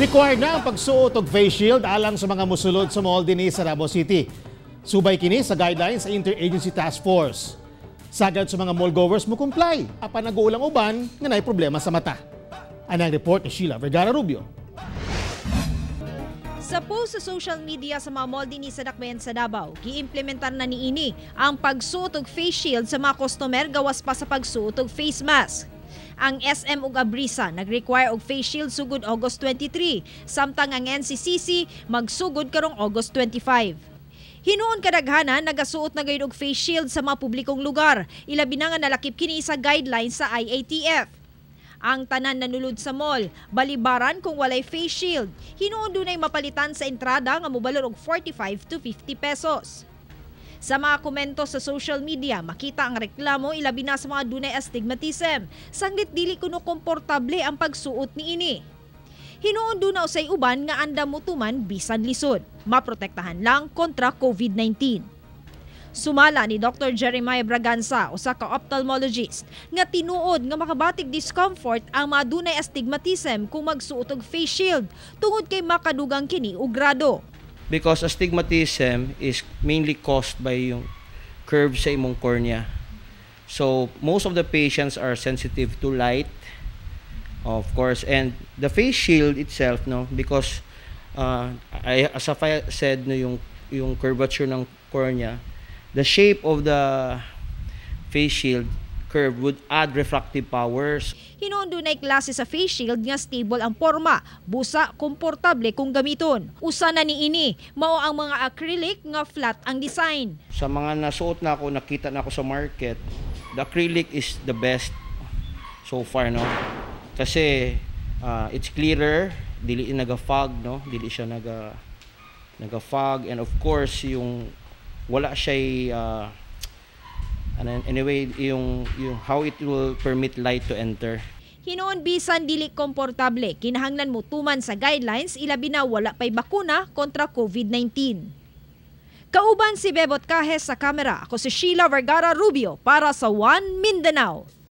Required na ang pagsuot og face shield alang sa mga musulod sa mall dinhi sa Davao City. Subay kini sa guidelines sa Interagency Task Force. Sagad sa mga mall goers mo comply apan nag-uulang uban nga naay problema sa mata. Anang report ni Sheila Vergara Rubio. Sa post sa social media sa mga mall dinhi sa Dakbayan sa Davao, giimplementar na niini ang pagsuot og face shield sa mga customer gawas pa sa pagsuot og face mask. Ang SM ug Abrisa nag-require og face shield sugod August 23, samtang ang NCCC magsugod karong August 25. Hinuon kadaghanan nagasuot na gayud og face shield sa mga publikong lugar, ilabi na nga nalakip kini sa guidelines sa IATF. Ang tanan nanulod sa mall, balibaran kung walay face shield. Hinuon dunay mapalitan sa entrada nga mobalor og 45 to 50 pesos. Sa mga komento sa social media, makita ang reklamo ilabi na sa mga dunay astigmatism. Sanglit dili kuno komportable ang pagsuot niini. Hinuon duna usay uban nga andam motuman bisan lisod. Maprotektahan lang kontra COVID-19. Sumala ni Dr. Jeremiah Braganza, usa ka ophthalmologist, nga tinuod nga makabatig discomfort ang mga dunay astigmatism kung magsuot og face shield tungod kay makadugang kini og grado. Because astigmatism is mainly caused by yung curve sa imong cornea. So most of the patients are sensitive to light, of course, and the face shield itself, no, because as I said, no, yung curvature ng cornea, the shape of the face shield curve would add refractive powers. Hinuon dunay klase sa face shield nga stable ang porma, busa komportable kung gamiton. Usa na niini, mao ang mga acrylic nga flat ang design. Sa mga nasuot na ako, nakita na ako sa market, the acrylic is the best so far, no? Kasi it's clearer, dili naga-fog, no? Dili siya naga-fog and of course yung wala siya and anyway yung how it will permit light to enter. Hinuon bisan dili komportable, kinahanglan mo tuman sa guidelines, ilabi na wala pay bakuna kontra COVID-19. Kauban si Bebot Cajes sa kamera, ako si Sheila Vergara Rubio para sa One Mindanao.